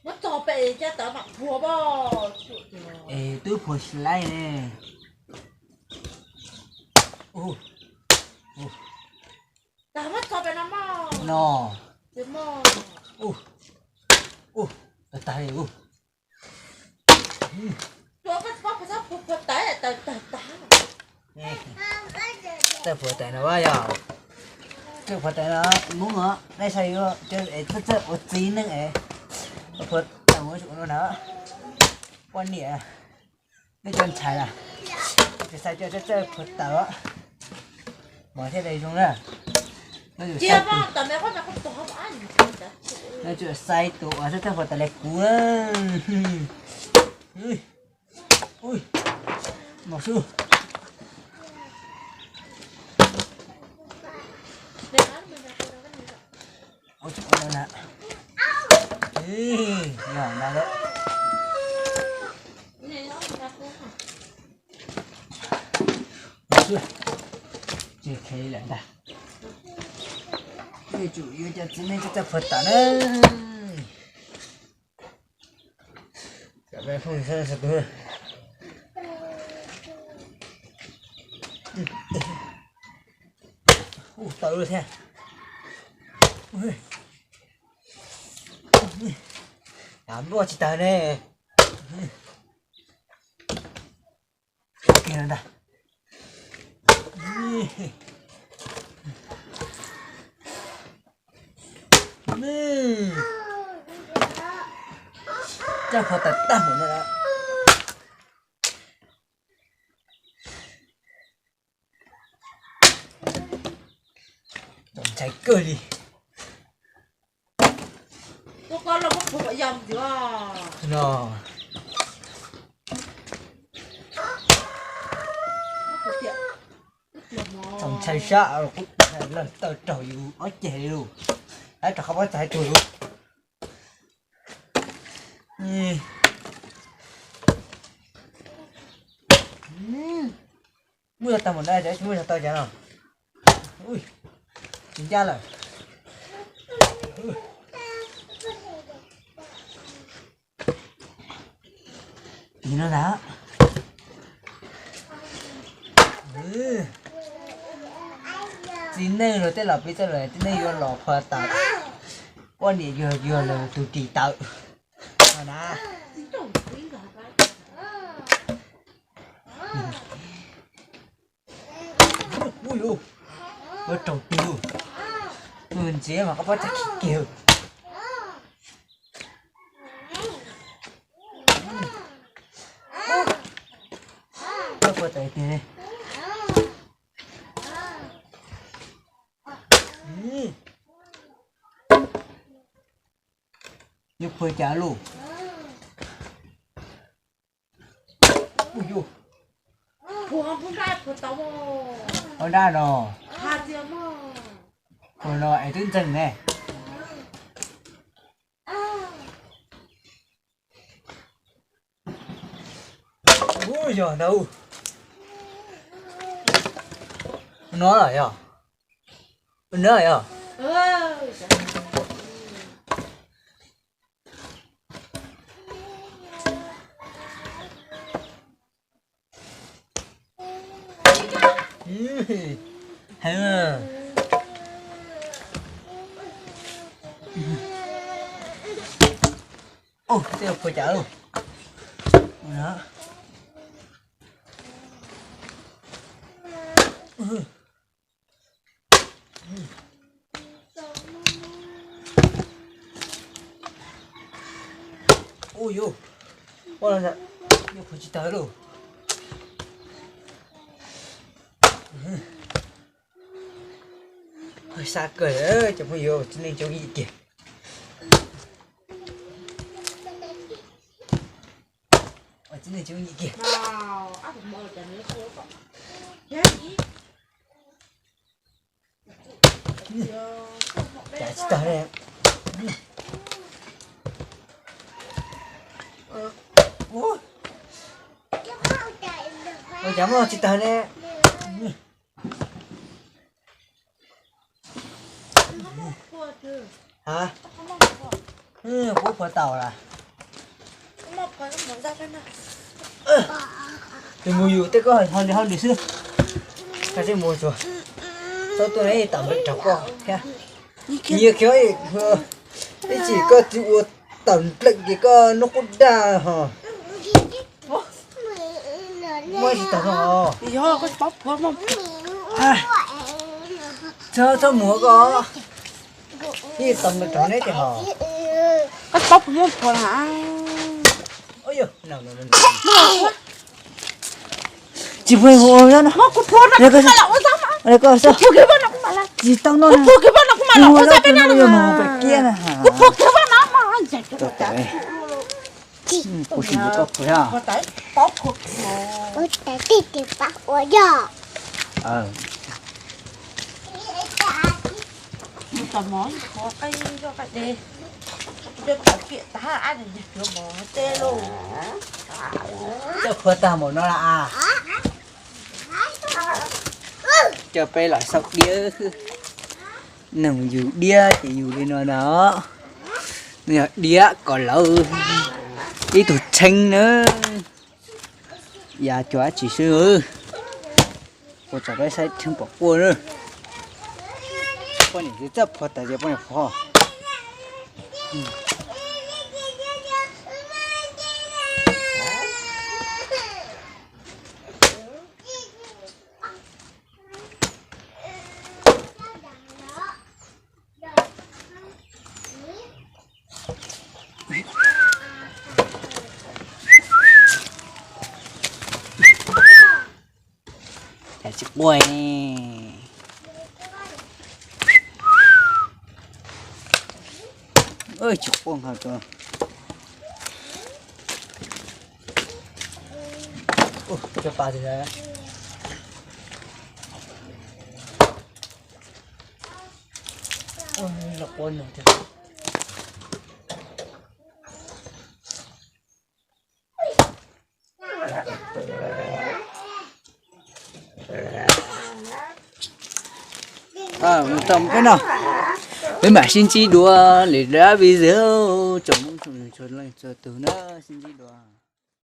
Muab txog pem caj tawv mam phuas pom. Es twb phuas slaib ne. Tag, muab txog pem no mog. No. Ub, ub, tag tag li ub. Txawj phuam tais no yog, txawj phuam tais no, Hmoob os, nej saib yuav txawj ua txiv neej es phuam tais mus ua no na. Poj niam, nej cov ntxhais na, tsis xav coj txawj txawj phuam tais, mas thiaj li zoo na. No yuav xaiv tus, no yuav xaiv tus uas txawj txawj phuam tais li kuv na. Ui, mus xwb. Ua tsaug no na. Ib, no na lawm. Mus xwb. Tsis khev lawm ntag. Yuav tsum yuav cov txiv neej txawj txawj phuam tais na. Ub, tawv lawm thiab. Nplua tsis tawg ne. Kiag ntag. Coj phuam tais tag mus no. Txaus ntshai kawg li. No. Txaus ntshai sab, lawv tawm raug yus ob ceg li lus. Lawv rov qab pob txha tuag lus. Muab yog tau mus na, tsis muab yog tau cas no. Tsis ncaj lawm. Tiv no ntag. Txiv neej los tej laus piv txoj lus txiv neej yuav los phuam tais, poj niam yuav yuag los tus ris tawm no na. Ua raug tig, ntxiv mas koj pob txha khiav kiag. Koj puas tawm tiag li. Yuav phuam cas lauj? Ua dab no, phuam no es twb ntxeeg ne. Ub, yog ntag. No los yog, no yog. Heev. Ub, tej phuam cas lauj. Ub yus, ua no yuav phuam tsis tawg lauj. Sab kawg cov phooj ywg, txiv neej coob yim kiag. Txiv neej coob yim kiag. Cas tsis tawg li. Ua cas muaj tsis tawg li. Ha, kuv phuav tau lawm. Tus mus yus tej koj ho li hauj lwm xwb. Koj tsis mus tsuas tau tuaj ne, tam nplej raug koj thiab. Nyias khiav ib txhis koj tsis ua tam nplej ces koj nub qub dag ho. Muaj tsis tau os. Txhob mus koj. Ib tam nplej raug neb ces ho. Tsis pub hu no. Tsis tau no. Mus pem kiab na. Kuv sim ntsis koj phuav. Coj phuav tag npaum no las. Coj peb los xauj diab. Neeg yus diab ces yus li no na. Yog diab kom lawv ib tug tshee na. Yav cuab tsis xwb. Ua txog peb saib tshee pom quaj na. Poj niam tsis txawj phuav tas ces poj niam phuav. Cas tsis quaj. Tsis quaj nkaus. Cov pas tias los quaj nug tiag. Mus tau peb no, peb mam sib ntsib dua lwm dab video. Tsoom Hmoob txhua leej txhua tus na, sib ntsib dua.